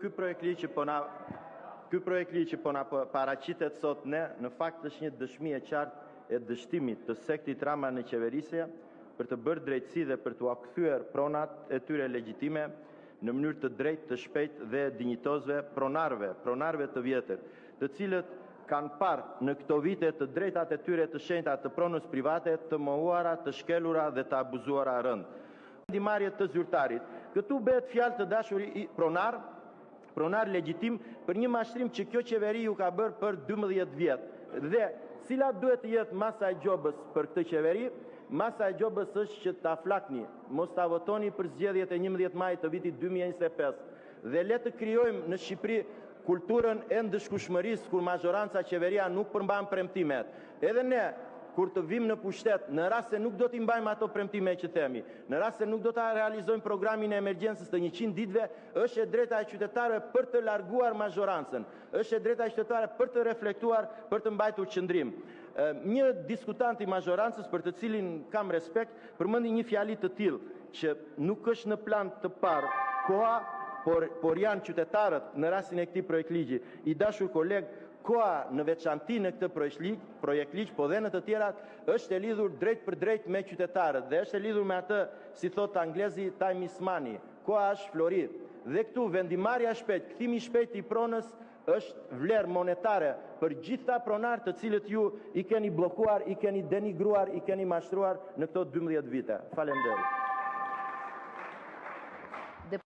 Ky projektligj që po na Ky projektligj që po na paraqitet sot ne, në fakt është një dëshmi e qartë e dështimit të sektit Rama në qeverisje për të bërë drejtësi dhe për t'ua kthyer pronat e tyre legjitime në mënyrë të drejtë, të shpejtë dhe dinjitoze pronarëve, pronarëve të vjetër, të cilët kanë parë në këto vite të drejtat e tyre të shenjta të pronës private të mohuara, të shkelura dhe të abuzuara rëndë. Vendimmarrje të zyrtarit. Këtu bëhet fjalë, të dashur pronarë, pronarë legjitimë, për një mashtrim që kjo qeveri ju ka bërë për 12 vjet. Dhe cila duhet të jetë masa e gjobës për këtë qeveri? Masa e gjobës është që ta flakni, mos ta votoni për zgjedhjet e 11 majit të vitit 2025. Dhe le të krijojmë në Shqipëri kulturën e ndëshkueshmërisë kur mazhoranca, qeveria nuk përmban premtimet. Edhe ne kur të vijmë në pushtet, në rast se nuk do t'i mbajmë ato premtime që themi, në rast se nuk do ta realizojmë programin e emergjencës të 100 ditëve, është e drejta e qytetarëve për të larguar mazhorancën, është e drejta e qytetarëve për të reflektuar, për të mbajtur qëndrim. Një diskutant i mazhorancës, për të cilin kam respekt, përmendi një fjali të tillë që nuk është në plan të parë koha, por por janë qytetarët në rastin e këtij projektligji. I dashur koleg, koha në veçanti në këtë projektligj, projektligj, po dhe në të tjerat, është e lidhur drejtpërdrejt me qytetarët dhe është e lidhur me atë, si thotë anglezi, time is money, koha është flori. Dhe këtu vendimmarrja e shpejtë, kthimi i shpejtë i pronës është vlerë monetare për gjithë ata pronarë të cilët ju i keni bllokuar, i keni denigruar, i keni mashtruar në këto 12 vite. Faleminderit.